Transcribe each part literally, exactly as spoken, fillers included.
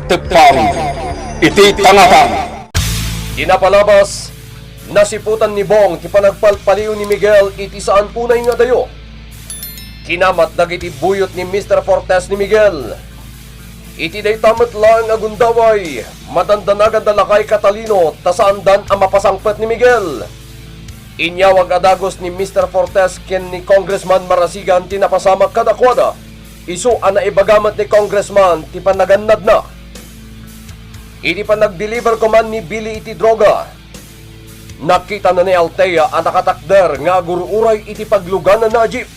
Teppang iti tangatang. Di napalabas, nasiputan ni Bong ti panagpalpaliw ni Miguel iti saan unay nga adayo. Kinamat dagiti buyot ni Mister Fortes ni Miguel. Iti dayta met laeng a gundaway, madandanaganda lakay Catalino ta saandan a mapasangpet ni Miguel. Inyawag a dagus ni Mister Fortes ken ni Congressman Marasigan ti napasamak kadakuada. Isu a naibaga met ni Congressman ti panagannadna. Iti panagdeliver koma ni Billy iti droga, nakitana ni Althea a nakatakder nga agur-uray iti paglugananna a jeep.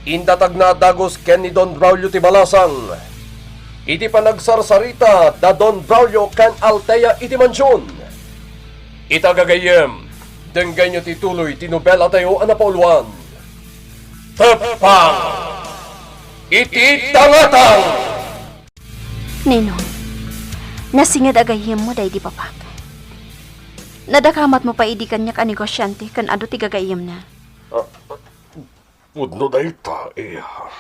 Indatagna a dagus ken ni Don Braulio ti balasang. Iti panagsarsarita da Don Braulio ken Althea iti mansion. Ita gagayyem, denggayyo ti tuloy ti nobela tayo a napauluan. Teppang iti tangatang! Ninong, nasinged a gayyemmo daydi papak. Nadakamatmo pay idi kaniak a negosiante ken adu ti gagayyemna. Ah, pudno dayta, iha.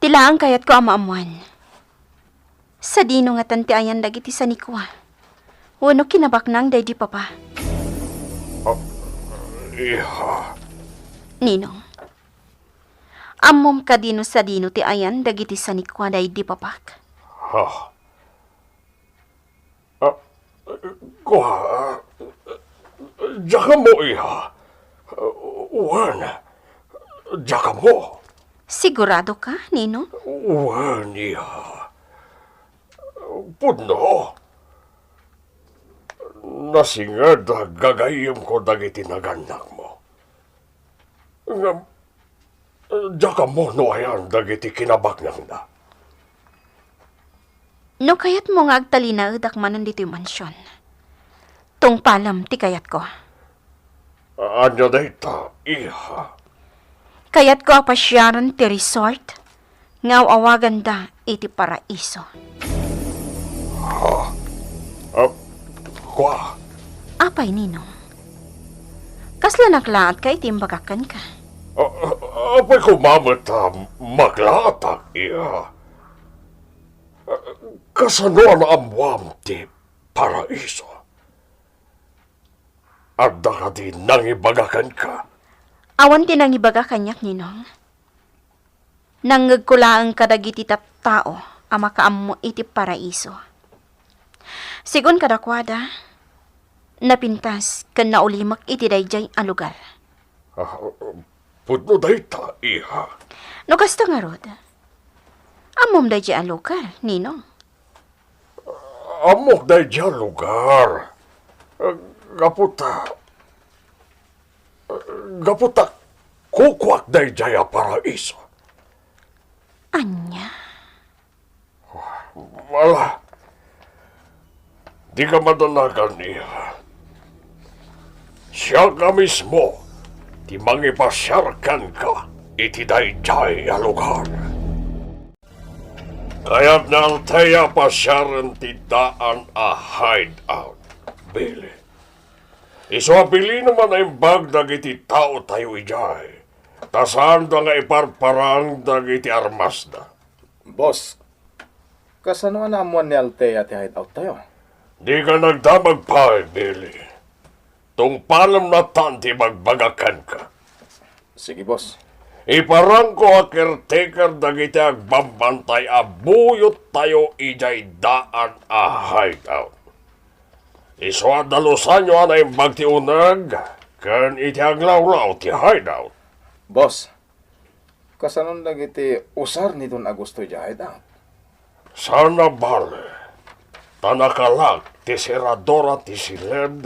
Ti laeng kayatko a maammuan. Sadino ngatan ti ayan dagiti sanikua? Wenno kinabaknang daydi papa? Ah, iha. Ninong, ammom kadi no sadino ti ayan dagiti sanikua daydi papak? Ha? Ah, kua, diak ammo, iha. Wen, diak ammo. Sigurado ka, Ninong? Wen, iha. Pudno. Nasinged a gagayyemko dagiti nagannakmo. Ngem, diak ammo no ayan dagiti kinabaknangda. No kayatmo nga agtalinaedak manen ditoy mansion, tungpalem ti kayatko. Ania dayta, iha? Kayatko a pasiaren ti resort nga aw-awaganda iti Paraiso. Ha? Ah, kua? Apay, Ninong? Kasla naglaatka iti imbagak kenka? Ah, ah, apay koma met a maglaatak, iha? Ah, kasano a naammuam ti Paraiso? Adda kadi nangibaga kenka? Awan ti nangibaga kaniak, Ninong. Nangngegko laeng kadagiti tattao a makaammo iti Paraiso. Sigun kadakuada, napintas ken naulimek iti daydiay a lugar. Ah, pudno dayta, iha. No kasta ngarud, ammom daydiay a lugar, Ninong? Ammok daydiay a lugar. Gapu ta, gapu ta kukuak daydiay a Paraiso. Ania? Ala, dika madanagan, iha. Siak a mismo ti mangipasiar kenka iti daydiay a lugar. Kayat ni Althea a pasiaren ti daan a hideout, Billy. Isu a bilinem a naimbag dagiti taotayo idiay, ta saanda nga iparparang dagiti armasda. Boss, kasano a naammuan ni Althea ti hideout tayo? Dika nagdamag pay, Billy. Tungpalem latta ti ibagbaga kenka. Sige, boss. Iparangko a caretaker dagiti agbambantay a buyot tayo idiay daan a hideout. Isu a dalusanyo a naimbag ti uneg ken iti aglawlaw ti hideout. Boss, kasanon dagiti usar ni Don Augusto idiay hideout? Saan a bale, ta nakalak ti seradura ti siled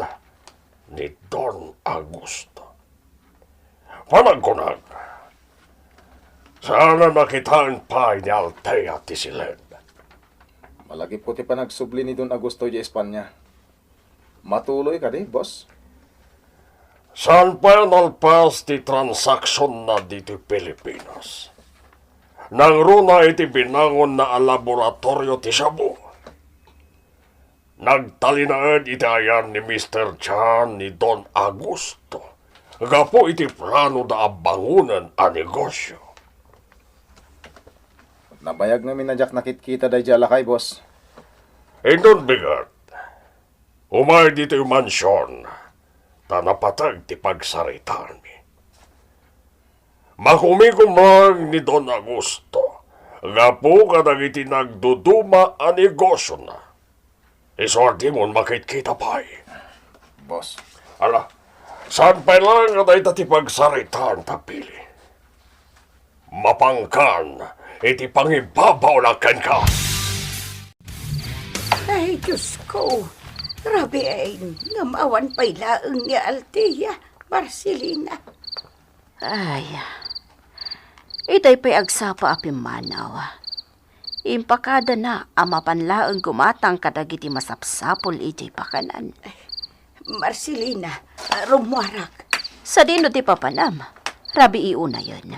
ni Don Augusto. Panagkunak, saan a nakitaen pay ni Althea ti siled. Malagipko ti panagsubli ni Don Augusto idiay Espanya. Matuloy kadi, boss? Saan pay a nalpas ti transaksionna ditoy Pilipinas. Nangruna iti binangonna a laboratorio ti Cebu. Nagtalinaed iti ayan ni Mister Chan ni Don Augusto gapu iti planoda a bangonen a negosio. Nabayag ngamin a diak nakitkita daydiay a lakay, boss. Inton bigat, umay ditoy mansion, ta napateg ti pagsaritaanmi. Makumikomrang ni Don Augusto gapu kadagiti nagduduma a negosiona. Isu a dimon makitkita pay. Boss. Ala, saan pay laeng a dayta ti pagsaritaan, Pili? Mapangkan iti pangibabaw na kenka. Ay, Diyos ko. Rabiin, ngem awan pay laeng ni Althea, Marcelina. Ay, itay pay agsapa a pimmanaw. Impakadana a mapan laeng gumatang kadagiti masapsapul iti pakanan. Marcelina, rummuarak. Sadino ti papanam? Rabii unayen.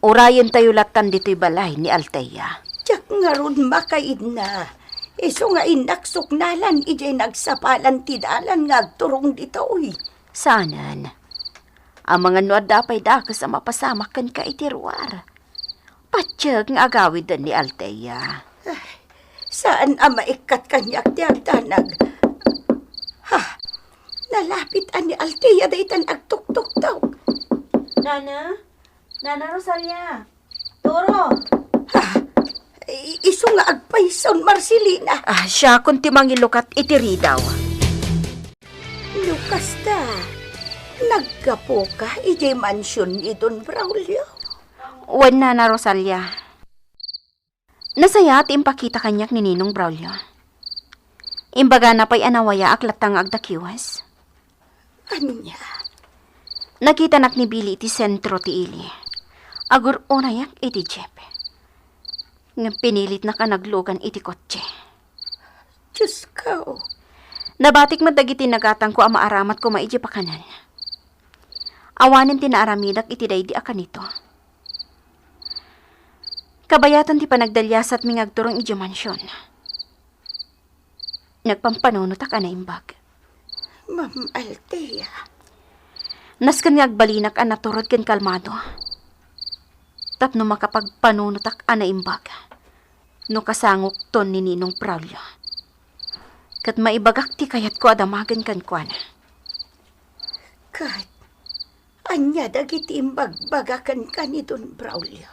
Urayentayo lattan ditoy balay ni Althea. Diak ngarud makaidna. Isu nga innak suknalan idiay nagsapalan ti dalan nga agturong ditoy. Saanen. Amangan no adda pay dakes a mapasamak kenka iti ruar. Patiek nga agawiden ni Althea. Ay, saan a maikkat kaniak ti agdanag. Ha? Nalapit a ni Althea daytan agtuktuktok. Nana? Nana Rosalia? Turo! Ha? I-, isu nga agpayson, Marcelina. Ah, siakon ti mangilukat iti ridaw. No kasta, naggapuka idiay mansion ni Don Braulio? Wen, Nana Rosalia. Nasayaat ti impakita kaniak ni Ninong Braulio. Imbagana pay a nawayaak latta nga agdakiwas. Ania? Nakitanak ni Billy iti sentro ti ili. Agur-unayak iti jeep. Ngem pinilitnak a naglugan iti kotse. Diyos ko! Nabatik met dagiti nagatangko a maaramat koma idiay pakanan. Awanen ti naaramidak iti daydi a kanito. Kabayatan ti panagdaliasatmi nga agturong idiay mansion. Nagpampanunotak a naimbag. Ma'am Althea. Nasken nga agbalinak a naturod ken kalmado. Tapno makapagpanunotak a naimbag no kasangokton ni Ninong Braulio. Ket maibagak ti kayatko a damagen kenkuana. Ket ania dagiti imbagbaga kenka ni Don Braulio?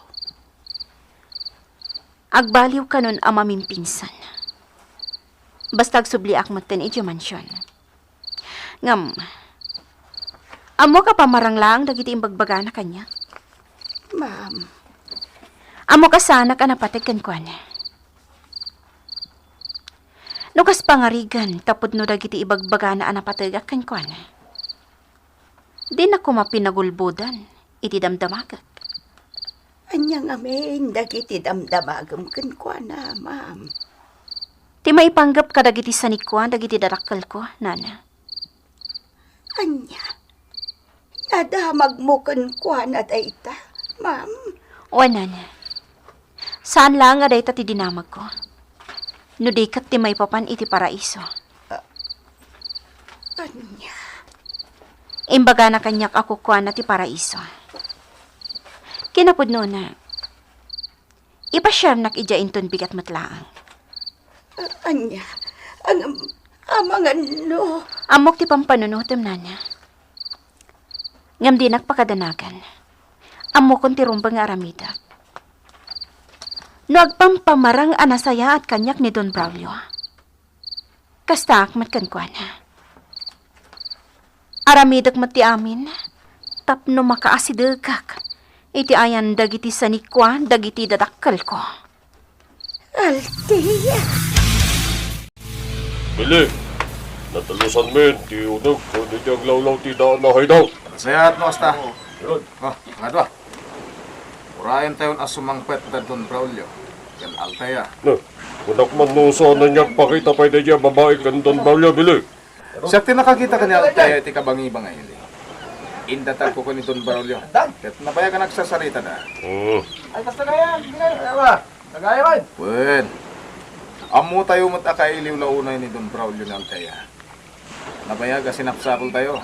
Agbaliw kanon a mamimpinsan. Basta agsubliak metten idiay mansion. Ngem, ammok a pamarang laeng dagiti imbagbagana kaniak. Ma'am. Ammok a saanak a napateg kenkuana. No kas pangarigan, tapudno dagiti ibagbagana a napategak kenkuana. Dina koma pinagulbodan iti damdamagek. Ania ngamin dagiti damdamagem kenkuana, ma'am? Ti maipanggep kadagiti sanikua dagiti dadakkelko, Nana. Ania? Nadamagmo kenkuana dayta, ma'am? Wen, Nana. Saan laeng a dayta ti dinamagko. No di ket ti maipapan iti paraiso. Ah, ania? Imbagana kaniak a kukuana ti paraiso. Kinapudnona, ipasiarnak idiay inton bigat met laeng. Ah, ania? Ang, amangan no. Ammok ti pampanunotem, Nana. Ngem dinak pakadanagan. Ammokon ti rumbeng nga aramidek. No agpampamarang a nasayaat kaniak ni Don Braulio, kastaak met kenkuana. Aramidek met ti amin tapno makaasidegak iti ayan dagiti sanikua dagiti dadakkelko. Althea! Bili, natalusanmi ti uneg ken iti aglawlaw ti daan a haydang. Nasayaat no kasta. Meron. Oh, nga dua. Urayentayon a sumangpet da Don Braulio ken Althea. No, kunak man no saan a nagpakita pay daydiay a babai ken Don Braulio, Bili. Siak ti nakakita ken ni Althea iti kabangibangi. Indatagko ken ni Don Braulio. Ket nabayag a nagsasaritada. Hmm. Ay, basta gayam, di kayo, awa. Nagayam, ay. Wen, ammotayo met a kailiwlaw unay ni Don Braulio ni Althea. Nabayag a sinapsapultayo.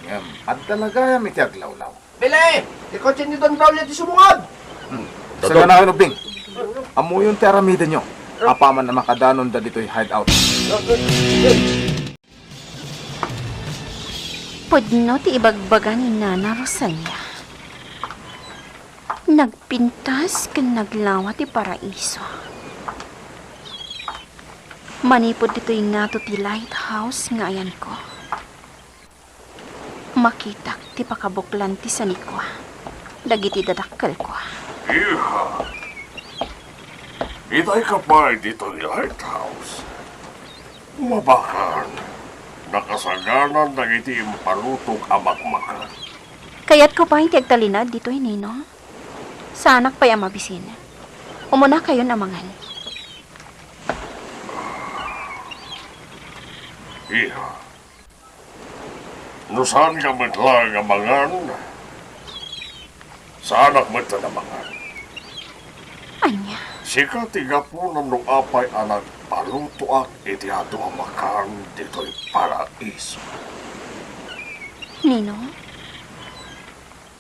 Ngem, adda la gayam iti aglawlaw. Bili! Ti kotse ni Don Braulio ti sumungod! Hmm. Sagana kayo, Bing. Ammoyon ti aramidenyo. apaman a makadanon dagitoy hideout. Pudno ti ibagbaga ni Nana Rosalia. Nagpintas ken naglawa ti paraiso. Manipud ditoy ngato ti lighthouse nga ayanko. Makitak ti pakabuklan ti sanikua dagiti dadakkelkua. Iha, itayka pay ditoy lighthouse. Mabakan, nakasaganan dagiti impalutok a makmakan. Kayatko pay ti agtalinaed ditoy, Nino. Saanak pay a mabisin. Umunakayon a mangan. Iha, no saanka met laeng a mangan, saanak met a mangan. Ania? Sika ti gapuna no apay a nagpalutoak iti adu a makan ditoy paraiso. Nino?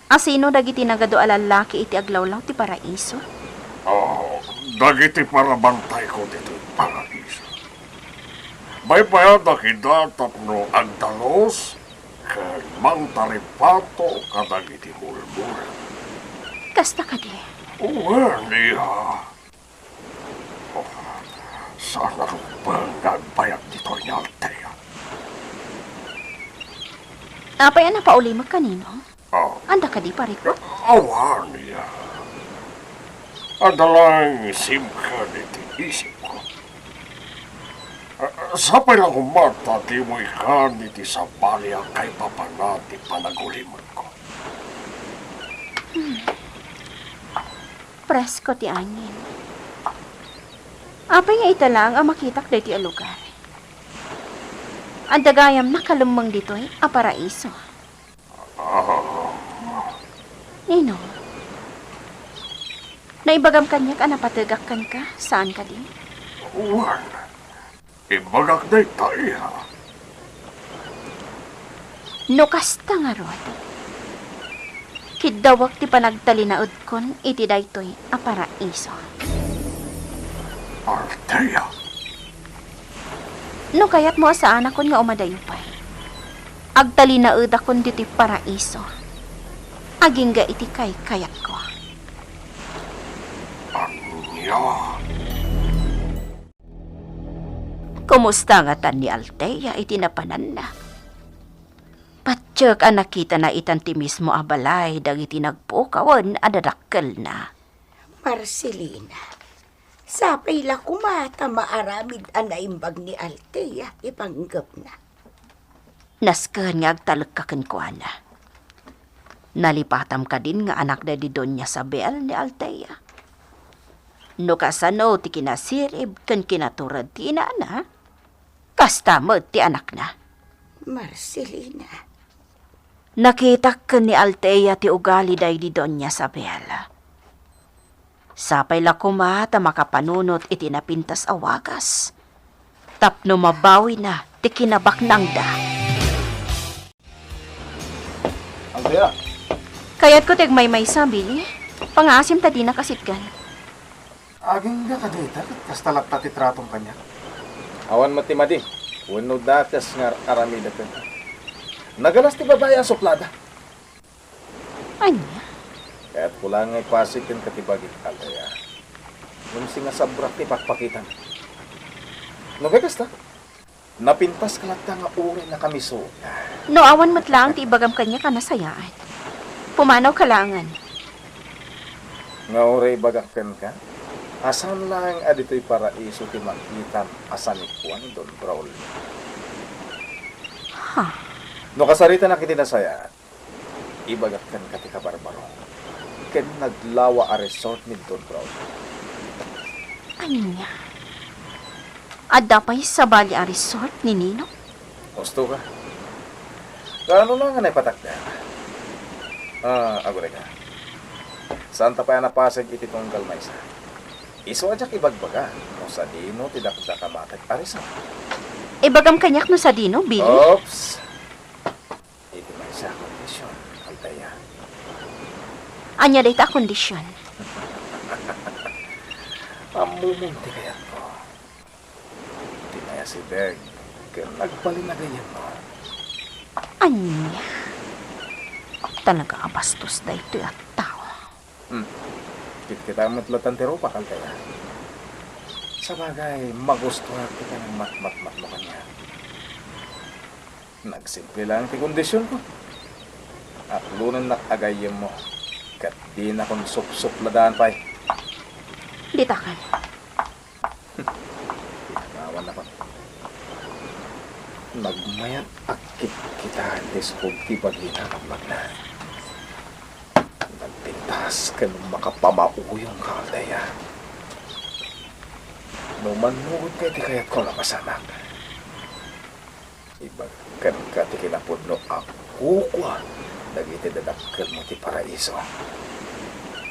Asino dagiti nagadu a lallaki iti aglawlaw ti paraiso? Oh, dagiti parabantayko ditoy paraiso. Baybayadak ida tapno agdalus ken mangtaripato kadagiti mulmula. Kasta kadi? Wen, iha. Oh, saan a rupeng nga agbayag ditoy ni Althea. Apay a napaulimek kanino? Oh. Anda kadi, pariko? Awan, iha. Adda laeng simken iti isipko. Ah, sapay la koma ta dimo ikan iti sabali a kaipapanan ti panagulimekko. Hmm. Presko ti angin. Apay nga ita laeng a makitak daytoy a lugar? Adda gayam nakalemmeng ditoy a paraiso. Ah. Nino, naibagam kaniak a napategak kenka, saan kadi? Wen. Ibagak dayta, iha. No kasta ngarud, kiddawek ti panagtalinaedkon iti daytoy a paraiso. Althea! No kayatmo a saanakon nga umadayo pay, agtalinaedakon ditoy paraiso, agingga iti kaykayatko. Ania? Kumusta ngatan ni Althea iti napananna? Patiek a nakitana itan ti mismo a balay dagiti nagpukawen a dadakkelna. Marcelina, sapay la koma ta maaramid a naimbag ni Althea ti panggepna. Nasken nga agtalekka kenkuana. Nalipatam kadin nga anak daydi Doña Sabel ni Althea? No kasano ti kinasirib ken kinatured ti inana, kasta met ti anakna. Marcelina. Nakitak ken ni Althea ti ugali daydi Doña Sabel. Sapay la koma ta makapanunot iti napintas a wagas tapno mabawina ti kinabaknangda. Althea. Kayatko ti agmaymaysa, Billy. Pangaasim ta dinak asitgan. Agingga kadayta ket kasta latta ti tratom kaniak? Awan met ti madi wenno dakes nga ar-aramidek kenka. Nagalas ti babai a suplada. Ania? Kayatko la nga ipasig kenka ti bagik, Althea. Ngem singa sabrak ti pakpakitam. No kay kasta, napintaska latta nga uray nakamisuot. No awan met laeng ti ibagam kaniak a nasayaat, pumanawka laengen. Nga uray ibagak kenka, a saan laeng a ditoy paraiso ti makitam a sanikua ni Don Braulio. Ha? No kasaritanak iti nasayaat, ibagak kenka ti kabarbarong ken naglawa a resort ni Don Braulio. Ania? Adda pay sabali a resort ni Nino? Husto ka. Kaano la nga naipatakder? Ah, agurayka. Saanta pay a napasig iti tunggal maysa. Isu a diak ibagbaga no sadino ti dakdakamatek a resort. Ibagam kaniak no sadino, Billy? Oops. Iti maysa a kondisyon, Althea. Ania dayta a kondisyon? Ammomon ti kayatko. Sideg, ken nagbalin a gayyemmo. Ania? Talaga a bastos daytoy a tao. Hmm. Kitkita met latta ti rupak, Althea. Sabagay, magustuak ti panangmatmatmatmo kaniak. Nagsimple laeng ti kondisionko. Aklonennak a gayyemmo, ket dinakon supsupladaan pay. Ditakan. Pinakawan ako. Nagmayat a kitkitaen ti sukog ti bagina a nagmagna. Nagpintas ken makapamauyongka, Althea. No mannugotko iti kayatko a mapasamak, ibagak kenka ti kinapudno a kukua dagiti dadakkelmo ti paraiso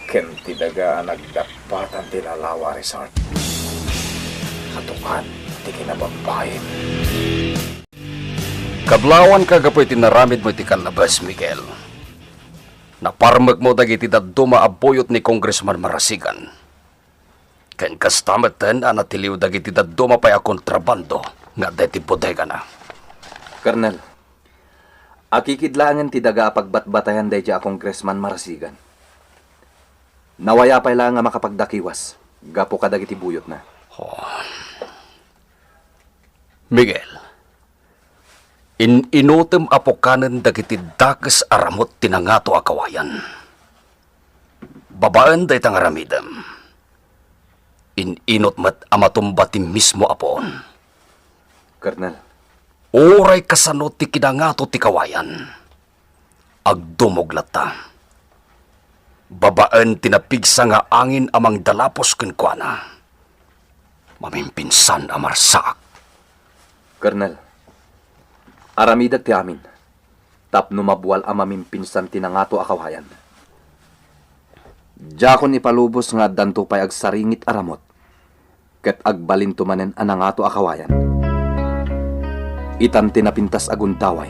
ken ti daga a nagdappatan ti Lalawa Resort. Katukan ti kinababbaim. Kablawanka gapu iti naramidmo iti kallabes, Miguel. Naparmekmo dagiti dadduma a buyot ni Congressman Marasigan. Ken kasta metten a natiliw dagiti dadduma pay a kontrabando nga adda iti bodegana. Kernel, akikid laengen ti daga a pagbatbatayan daydiay a Congressman Marasigan. Nawaya pay laeng a makapagdakiwas gapu kadagiti buyotna. Oh. Miguel, in-inutem a pukanen dagiti dakes a ramut ti nangato a kawayan. Babaen dayta nga aramidem, in-inut met a matumba ti mismo a puon. Kernel. Uray kasano ti kinangato ti kawayan, agdumog latta. Babaen ti napigsa nga angin a mangdalapos kenkuana, mamimpinsan a marsaak. Kernel, aramidek ti amin tapno mabual a mamimpinsan ti nangato a kawayan. Diakon ipalubos nga addanto pay agsaringit a ramut ket agbalinto manen a nangato a kawayan. Itan ti napintas a gundaway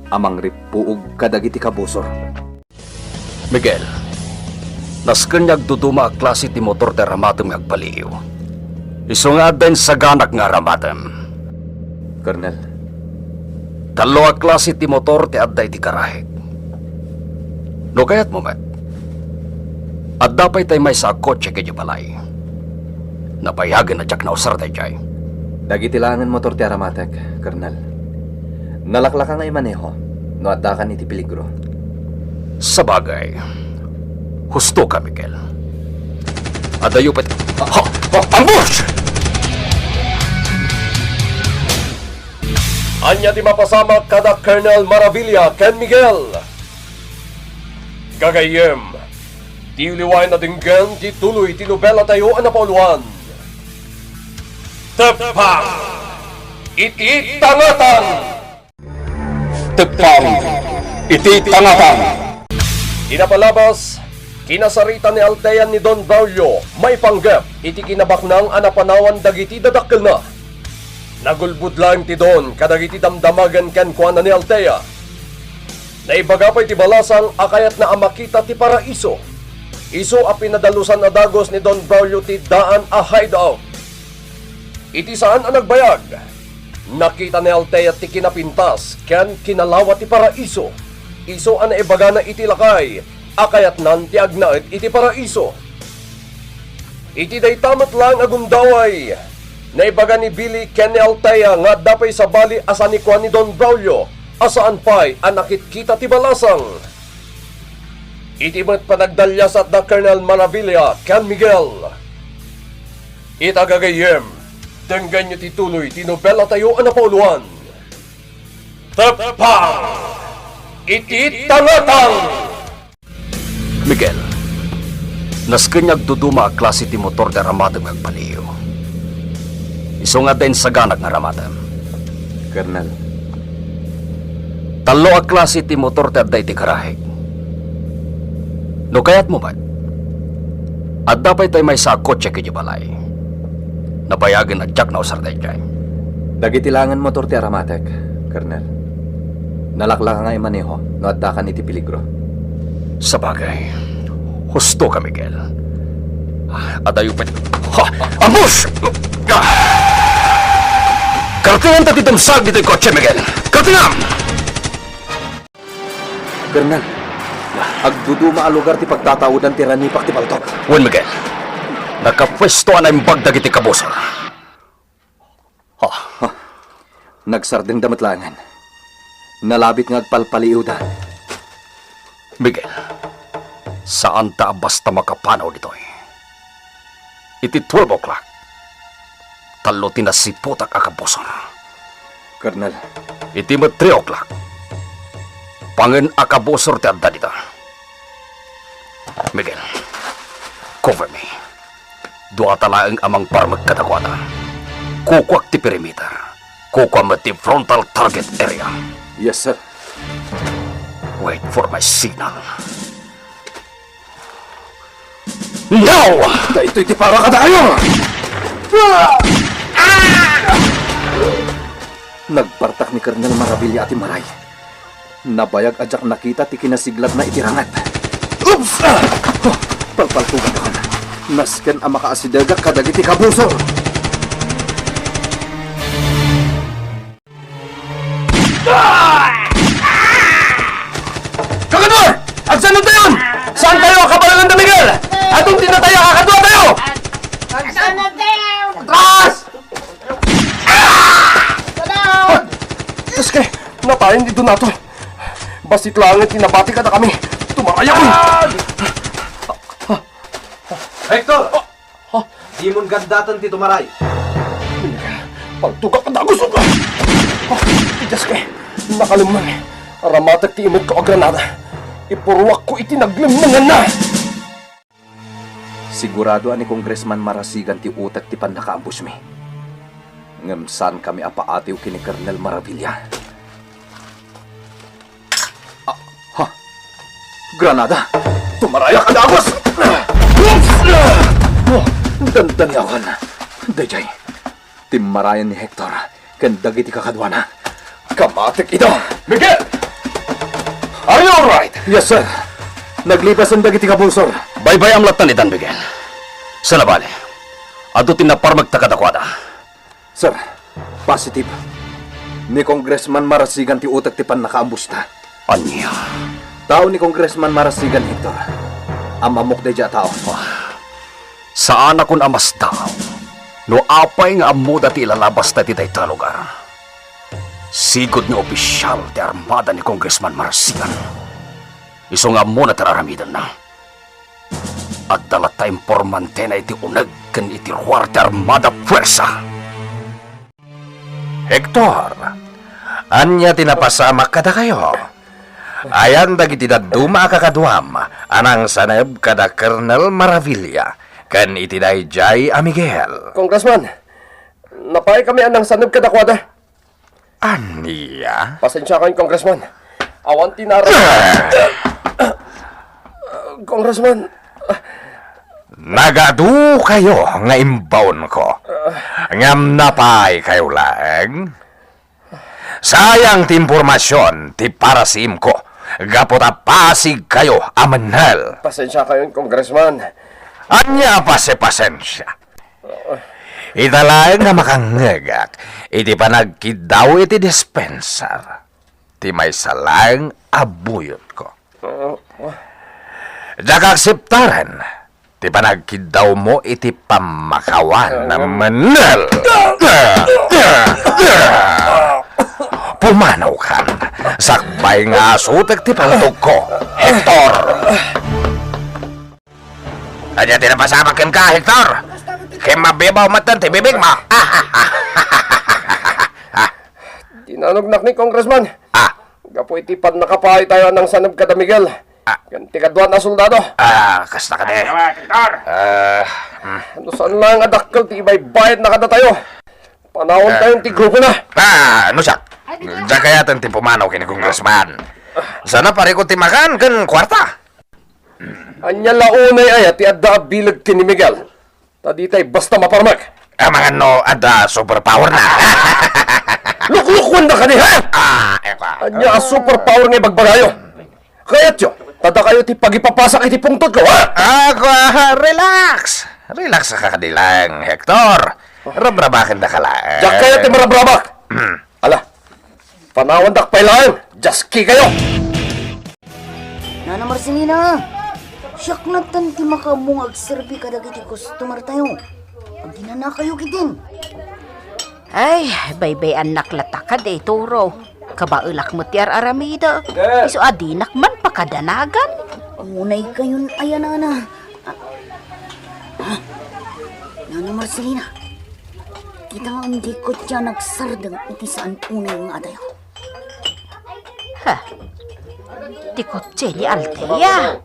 a mangrippuog kadagiti kabusor. Miguel, nasken nga agduduma a klase ti motor ti aramatem nga agbaliw. Isu nga adda insaganak nga aramatem. Kernel. Tallo a klase ti motor ti adda iti garahek. No kayatmo met, adda pay tay maysa a kotse idiay balay. Nabayagen a diak nausar daydiay. Dagiti laengen motor ti aramatek, Kernel. Nalaklaka nga imaneho no addakan iti peligro. Sabagay, husto ka, Miguel. Adayo pet-, ha! Ha! Ambush! Ania ti mapasamak kada Colonel Maravilla ken Miguel? Gagayyem, diyo liwaen a denggen ti tuloy ti nobelatayo a napauluan. Teppang iti Tangatang! Teppang iti Tangatang! Ti napalabas, kinasarita ni Altea ni Don Braulio maipanggep iti kinabaknang a napanawan dagiti dadakkelna. Nagulbod laeng ti Don kadagiti damdamagen kenkuana ni Altea. Naibaga pay ti balasang a kayatna a makita ti paraiso. Isu a pinadalusan a dagus ni Don Braulio ti daan a hideout. Iti saan a nagbayag, nakita ni Altea ti kinapintas ken kinalawa ti paraiso. Isu a naibagana iti lakay a kayatnan ti agnaed iti paraiso. Iti dayta met laeng a gundaway, naibaga ni Billy ken ni Altea nga adda pay sabali a sanikua ni Don Braulio a saan pay a nakitkita ti balasang. Iti met panagdalias a adda Colonel Maravilla ken Miguel. Ita gagayyem, denggenyo ti tuloy ti nobelatayo a napauluan. Teppang iti Tangatang! Miguel, nasken nga agduduma a klase ti motor ti aramatem nga agbaliw. Isu nga adda insaganak nga aramatem. Colonel. Tallo a klase ti motor ti adda iti garahek. No kayatmo met, adda pay tay maysa a kotse idiay balay. Nabayagen a diak nausar daydiay. Dagiti laengen motor ti aramatek, Colonel. Nalaklaka nga imaneho no addakan iti peligro. Sabagay, husto ka, Miguel. Adayo pay. Ha! Ambush! Ah! Katinganta ti dumsag ditoy kotse, Miguel. Katingam! Colonel, agduduma a lugar ti pagtataodan ti ranipak ti paltok. Wen, Miguel, nakapuesto a naimbag dagiti kabusor. Ha? Nagsardengda met laengen. Nalabit nga agpalpaliiwda. Miguel, saanta a basta makapanaw ditoy. Iti twelve o'clock, tallo ti nasiputak a kabusor. Colonel. Iti met three o'clock, pangen a kabusor ti adda dita. Miguel, cover me. Duata laeng a mangparmek kadakuada. Kukuak ti perimeter. Kukuam met ti frontal target area. Yes, sir. Wait for my signal. Now! Daytoy ti para kadakayo! Nagpartak ni Colonel Maravilla a timmaray. Nabayag a diak nakita ti kinasiglatna iti ranget. Oops! Ah! Huh! Palpaltugakon. Nasken a makaasidegak kadagiti kabusor. Kakadua! Agsanubtayon! Saantayo a kabaelan da Miguel? Adun ti natay a kakaduatayo! Agsanubtayon! Atras! Iske, natayen ni Donato. Bassit laeng ti nabati kadakami. Tumaray ako. Hector! Ha? Dimon gandaten ti tumaray. Paltugak a dagus. Ha? Iske, nakalemmeng. Aramatek ti imetko a granada. Ipuruakko iti naglemmenganna. Sigurado a ni Congressman Marasigan ti utek ti pannakaambusmi. Ngem saankami a paatiw ken ni Colonel Maravilla. Ah, ha? Granada! Tumarayak a dagus! Oh, dandaniakan. Daydiay, timmarayen ni Hector ken dagiti kakaduana. Kamatek ida! Miguel! Are you all right? Yes, sir. Naglipasen dagiti kabusor. Baybay-am latta itan, Miguel. Sana bale, adu ti naparmekta kadakuada. Sir, positive. Ni Congressman Marasigan ti utek ti pannakaambusta. Ania? Tao ni Congressman Marasigan, Hector. Am-ammok daydiay a tao. Ah, saanakon a masdaaw no apay nga ammoda ti ilalabasta iti dayta a lugar. Sigud nga opisial ti armada ni Congressman Marasigan. Isu nga ammona ti ar-aramidenna. Adda latta impormantena iti uneg ken iti ruar ti armada puersa. Hector, ania ti napasamak kadakayo? Ayan dagiti dadduma a kakaduam a nangsaneb kada Colonel Maravilla ken iti daydiay a Miguel. Congressman, napaay kami a nangsaneb kadakuada. Ania? Pasensiakan, Congressman. Awan ti nara-, Congressman. Nagadukayo nga imbaonko. Ngem napaaykayo laeng? Sayang ti impormasion ti parasiimko gapu ta pasigkayo a mennel. Pasensiakayon, Congressman. Ania a pasi-, pasensia? Ita laeng nga makangngegak iti panagkiddaw iti dispensar ti maysa laeng a buyotko. Diak akseptaren ti panagkiddawmo iti pammakawan a mennel. Pumanawkan, sakbay nga asutek ti paltogko, Hector! Ania ti napasamak kenka, Hector? Ken mabibaw met ti bibigmo. Dinanognak ni Congressman. Ah. Gapu iti pannakapaaytayo a nangsaneb kada Miguel. Ah. Ken ti kaduan a soldado. Ah, kasta kadi. Awa, Hector. Ah, hmm. No saan laeng a dakkel ti ibaybayadna kadatayo, panawantayon ti grupona. Ah, no siak, diak kayaten ti pumanaw ken ni Congressman. Sana parikut ti makan ken kuarta. Ania la unay aya ti adda a bileg ken ni Miguel? Ta ditay basta maparmek. Amangan no adda superpower na. Luklukuanda kadi, ha? Ah, eka. Ania a superpower nga ibagbagayo? Kayatyo, ta dakayo ti pagipapasak iti pungtotko, ha? Ah, kwa, relax. Relax ka kadi laeng, Hector. Rabrabakendaka laeng. Diak kayat ti marabrabak. Ala, panawandak pay laeng, jaski kayo! Nana Marcelina, siak lattan ti makaammo nga agserbi kadagiti customer tayo. Aginanakayo ketdin. Ay, baybay-annak latta kadi, Toro. Kabaelak met ti ar-aramidek. Isu a dinak man pakadanagan. Unay kayon aya, Nana. Ah, ah, Nana Marcelina, kita nga andi kotse a nagsardeng iti saan unay nga adayo. Ha? Ti kotse ni Althea.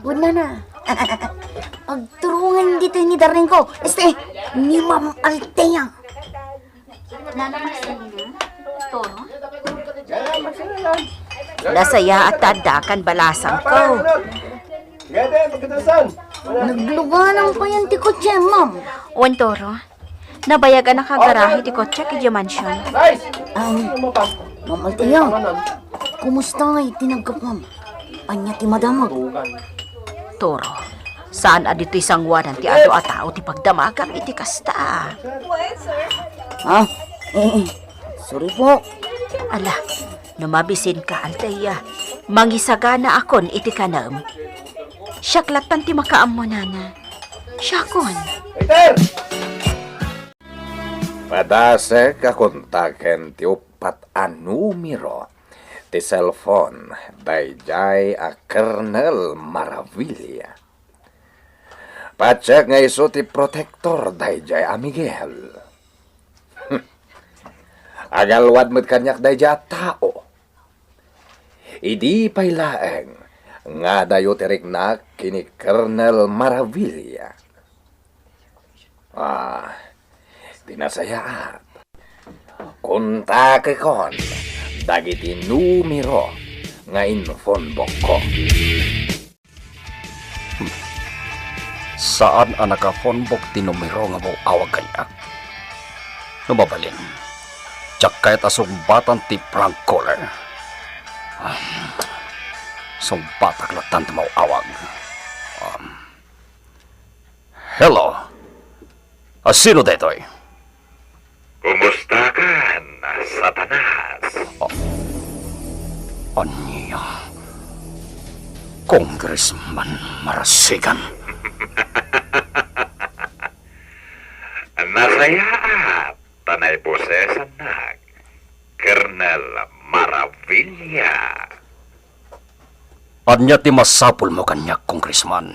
Wen, Nana. Agturungan ditoy ni darnengko. Este, ni Ma'am Althea. Nana Marcelina? Toro? Nasayaat ta addakan balasangko. Nagluganang payen ti kotse, ma'am. Wen, Toro. Nabayag a nakagarahe ti kotse idiay mansion. Ay, Ma'am Althea, kumusta iti naggapuam? Ania ti madamag? Toro, saan a ditoy sanguanan ti adu a tao ti pagdamagam iti kasta. Ha? Eh, eh. Sorry po. Ala, no mabisinka, Althea, mangisaganaakon iti kanem. Siak lattan ti makaammo, Nana. Siakon. Waiter! Padasek a kontaken ti uppat a numero ti cellphone daydiay a Colonel Maravilla. Patiek nga isu ti protektor daydiay a Miguel. Agalwad met kaniak daydiay a tao. Idi pay laeng nga adayo ti riknak ken ni Colonel Maravilla. Ah, ti nasayaat. Kontakekon dagiti numero nga inphonebookko. Hmm. Saan a nakaphonebook ti numero nga maw-awag kaniak. No mabalin, diak kayat a sungbatan ti prank caller. Ah, sungbatak lattan ti maw-awag. Um, hello? A sino daytoy? Kumustakan, Satanas? Ah, ania? Congressman Marasigan? Nasayaat ta naibosesannak, Colonel Maravilla. Ania ti masapulmo kaniak, Congressman?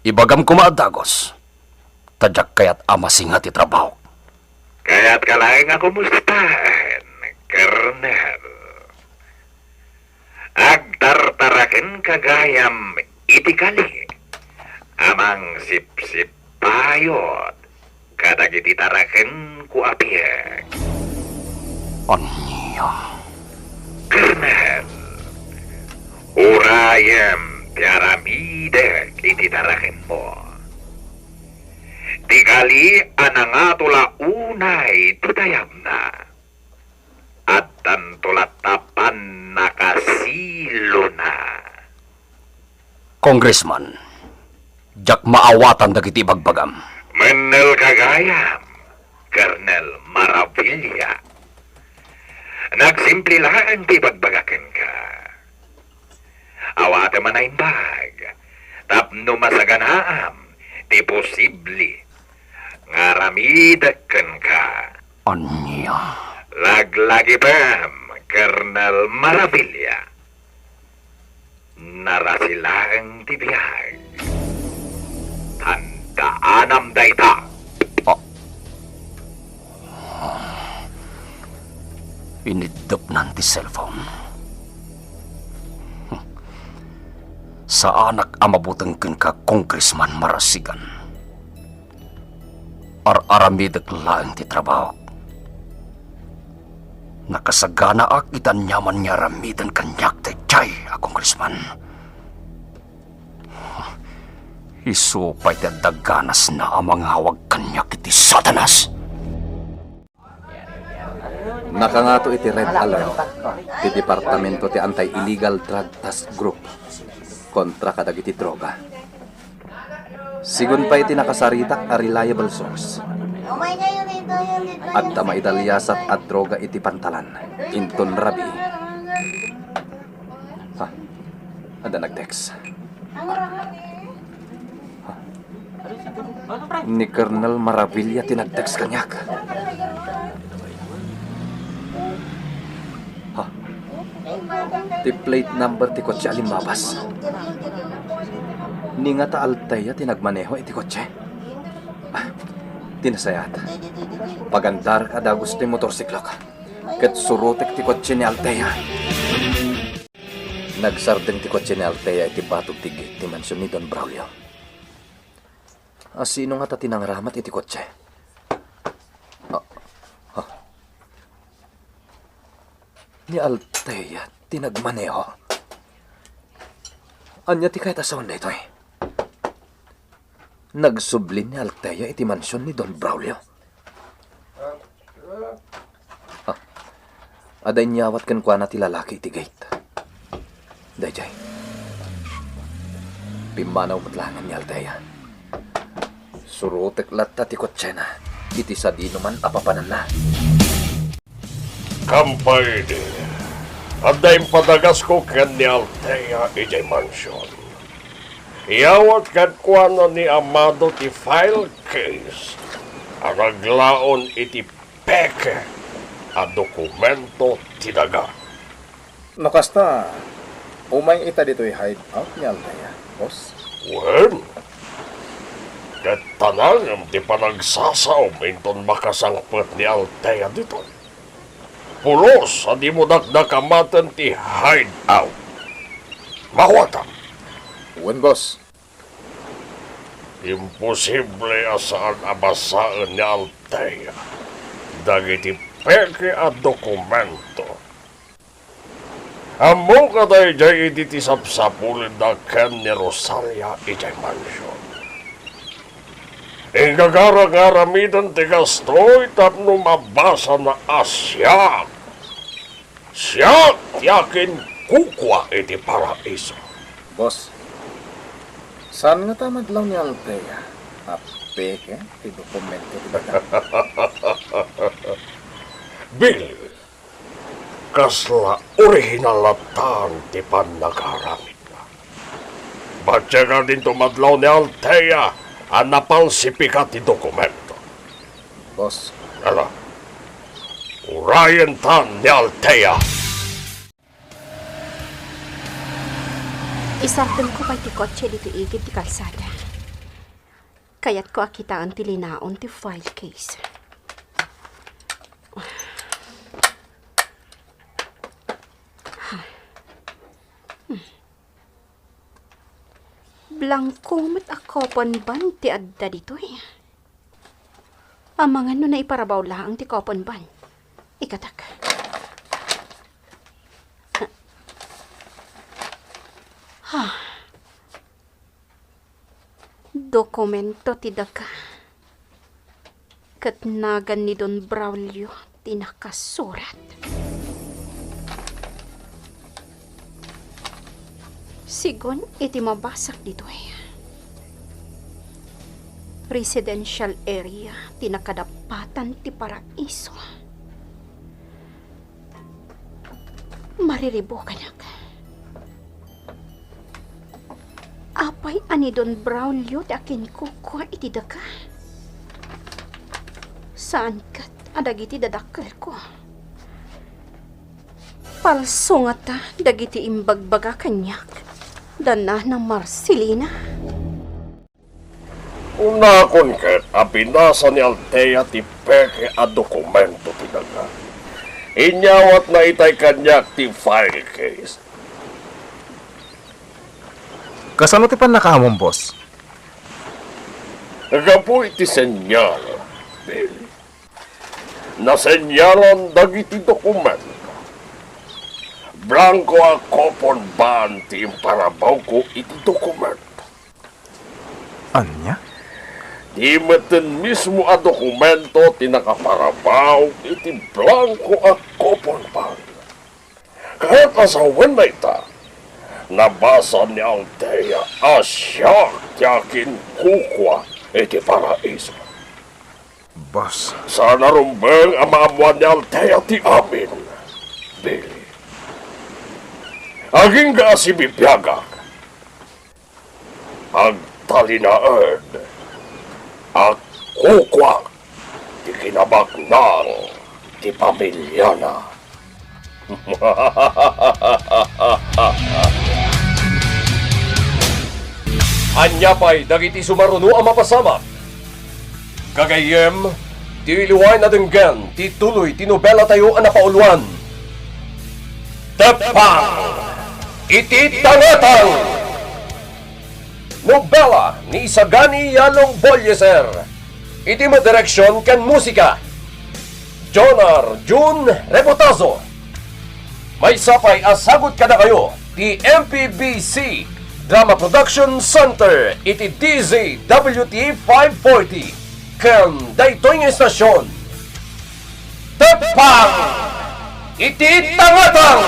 Ibagam koma a dagus, ta diak kayat a masinga ti trabahok. Kayatka laeng a kumustaen, Colonel. Agtartarakenka gayam iti kali a mangsipsipayot kadagiti tarakenko a biag. Ania? Colonel, urayem ti aramidek iti tarakenmo. Ti kali a nangato la unay ti dayagna, addanto latta pannakasilona. Congressman, diak maawatan dagiti ibagbagam. Mennelka gayam, Colonel Maravilla. Nagsimple laeng ti ibagbaga kenka. Awatem a naimbag tapno masaganaam ti posible nga aramidek kenka. Ania? Laglagipem, Colonel Maravilla. Narasi laeng ti biag. Tandaanam dayta. Ah. Iniddepnan ti cellphone. Saanak a mabuteng kenka, Congressman Marasigan. Ar-aramidek laeng ti trabahok. Nakasaganaak iti aniaman nga aramiden kaniak daydiay a congressman. Isu pay ti adda ganasna a mangawag kaniak iti Satanas. Nakangato iti red alert ti Departamento ti Anti-Illegal Drug Task Group kontra kadagiti droga. Sigun pay ti nakasaritak a reliable source, Adda maidaliasat a droga iti pantalan. Inton rabii. Ha? Adda nag-text. Ha? Ni Colonel Maravilla ti nag-text kaniak. Ha? Ti plate number ti kotse a limmabas. Ni ngata Althea ti nagmaneho iti kotse. Ah, ti nasayaat. Pagandarek a dagus ti motorsiklok. Ket surotek ti kotse ni Althea. Nagsardeng ti kotse ni Althea iti batog ti gate ti mansion ni Don Braulio. A sino ngata ti nangaramat iti kotse? Ah, ah. Ni Althea ti nagmaneho. Ania ti kayat a sawen daytoy? Nagsubli ni Althea iti mansion ni Don Braulio. Ah, adda inyawat kenkuana ti lalaki iti gate. Daydiay. Pimmanaw met laengen ni Althea. Surotek latta ti kotsena iti sadinoman a papananna. Kampaydi, adda impadagasko ken ni Althea idiay mansion. Iyawat kenkuana ni Amado ti file case a naglaon iti peke a dokumento ti daga. No kasta, umay ita ditoy hideout ni Althea, boss? Wen, ket ta nangem ti panagsasaom inton makasangpet ni Althea ditoy. Pulos a dimo dakdakamaten ti hideout. Mawatam. Wen, boss. Imposible a saan a basaen ni Althea dagiti peke a dokumento. Ammok a daydiay idi ti sapsapulenda ken ni Rosalia idiay mansion. Inggagarangaramiden ti kastoy tapno mabasana a siak, siak ti akinkukua iti paraiso. Boss, saan ngata madlaw ni Althea a peke ti dokumento ti daga? Bill, kasla orihinal latta ti pannakaaramidna. Patiekak dinto madlaw ni Althea a napalsipika ti dokumento. Boss. Ala, urayenta ni Althea. Isardengko pay ti kotse ditoy igid ti kalsada. Kayatko a kitaen ti linaon ti file case. Blangko met a coupon bond ti adda ditoy. Amangan no naiparabaw laeng ti coupon bond. Ikatak. Ha. Dokumento ti daga. Ket nagan ni Don Braulio ti nakasurat. Sigun iti mabasak ditoy, residential area ti nakadappatan ti Paraiso. Mariribukanak. Apay a ni Don Braulio ti akinkukua iti daga? Saan ket a dagiti dadakkelko. Palso ngata dagiti imbagbaga kaniak da Nana Marcelina. Unakon ket a binasa ni Althea ti peke a dokumento ti daga. Inyawatna itay kaniak ti file case. Kasano ti pannakaamom, boss? Gapu iti senyal, Bill. Nasenyalan dagiti dokumento. Blangko a coupon bond ti imparabawko iti dokumento. Ania? Di metten mismo a dokumento ti nakaparabaw iti blangko a coupon bond. Ket asawen dayta, nabasa ni Althea a siak ti akinkukua iti Paraiso. Boss. Saan a rumbeng a maammoan ni Althea ti amin, Billy. Agingga a sibibiagak. Agtalinaed a kukua ti kinabaknang ti pamiliana. Ania pay dagiti sumaruno a mapasamak? Gagayyem, ti iliwan a denggen ti tuloy ti nobelatayo a napauluan, Teppang iti Tangatang! Nobela ni Isagani Yalong Bolieser. Iti madireksion ken musika, Jonar Jun Rebotazo. Maysa pay a sagut kadakayo ti M P B C Drama Production Center iti D Z W T five forty ken daytoy nga estasion, Teppang iti Tangatang!